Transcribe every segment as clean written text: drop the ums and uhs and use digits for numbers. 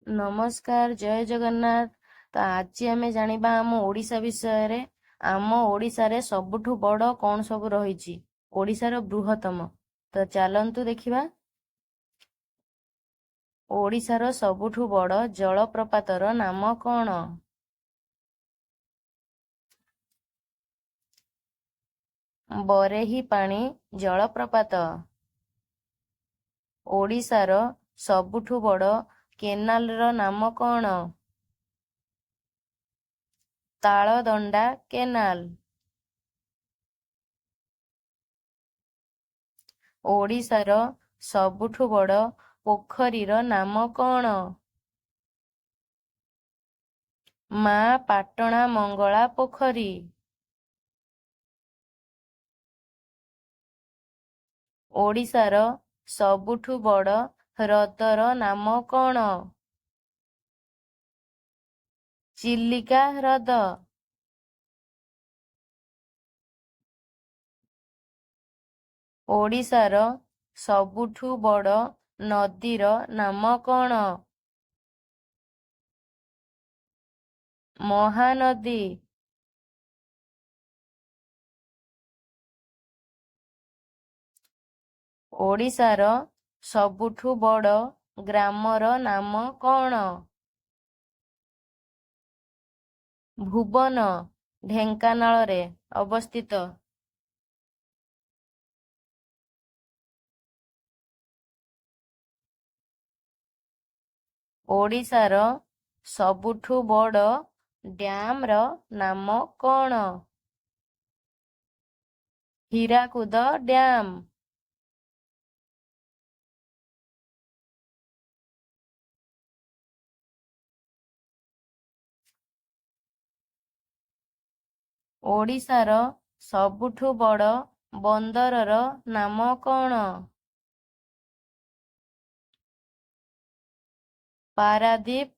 ନମସ୍କାର, ଜୟ ଜଗନ୍ନାଥ। ତ ଆଜି ଆମେ ଜାଣିବା ଆମ ଓଡ଼ିଶା ବିଷୟରେ। ଆମ ଓଡ଼ିଶାରେ ସବୁଠୁ ବଡ଼ କ'ଣ ସବୁ ରହିଛି, ଓଡ଼ିଶାର ବୃହତ୍ତମ। ତ ଚାଲନ୍ତୁ ଦେଖିବା। ଓଡ଼ିଶାର ସବୁଠୁ ବଡ଼ ଜଳପ୍ରପାତର ନାମ କ'ଣ? ବରେହିପାଣି ଜଳପ୍ରପାତ। ଓଡ଼ିଶାର ସବୁଠୁ ବଡ଼ କେନାଲର ନାମ କ'ଣ? ତାଳଦଣ୍ଡା କେନାଲ। ଓଡ଼ିଶାର ସବୁଠୁ ବଡ଼ ପୋଖରୀର ନାମ କ'ଣ? ମା ପାଟଣା ମଙ୍ଗଳା ପୋଖରୀ। ଓଡ଼ିଶାର ସବୁଠୁ ବଡ଼ ହ୍ରଦର ନାମ କ'ଣ? ଚିଲିକା ହ୍ରଦ। ଓଡ଼ିଶାର ସବୁଠୁ ବଡ଼ ନଦୀର ନାମ କ'ଣ? ମହାନଦୀ। ଓଡ଼ିଶାର ସବୁଠୁ ବଡ଼ ଗ୍ରାମର ନାମ କ'ଣ? ଭୁବନ, ଢେଙ୍କାନାଳରେ ଅବସ୍ଥିତ। ଓଡ଼ିଶାର ସବୁଠୁ ବଡ଼ ଡ୍ୟାମର ନାମ କ'ଣ? ହୀରାକୁଦ ଡ୍ୟାମ। ଓଡ଼ିଶାର ସବୁଠୁ ବଡ଼ ବନ୍ଦରର ନାମ କ'ଣ? ପାରାଦୀପ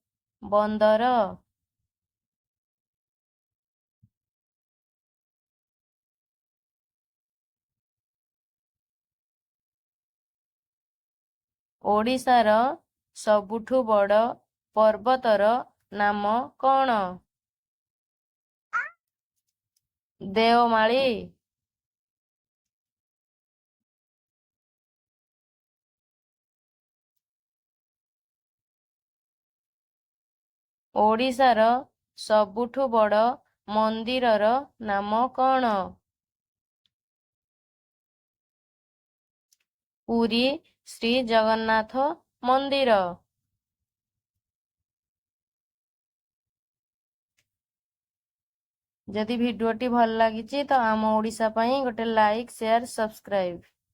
ବନ୍ଦର। ଓଡ଼ିଶାର ସବୁଠୁ ବଡ଼ ପର୍ବତର ନାମ କ'ଣ? ଦେଓମାଳି। ଓଡ଼ିଶାର ସବୁଠୁ ବଡ଼ ମନ୍ଦିରର ନାମ କ'ଣ? ପୁରୀ ଶ୍ରୀ ଜଗନ୍ନାଥ ମନ୍ଦିର। ଯଦି ଭିଡ଼ିଓଟି ଭଲ ଲାଗିଛି, ତ ଆମ ଓଡ଼ିଶା ପାଇଁ ଗୋଟେ ଲାଇକ୍, ସେୟାର, ସବସ୍କ୍ରାଇବ୍।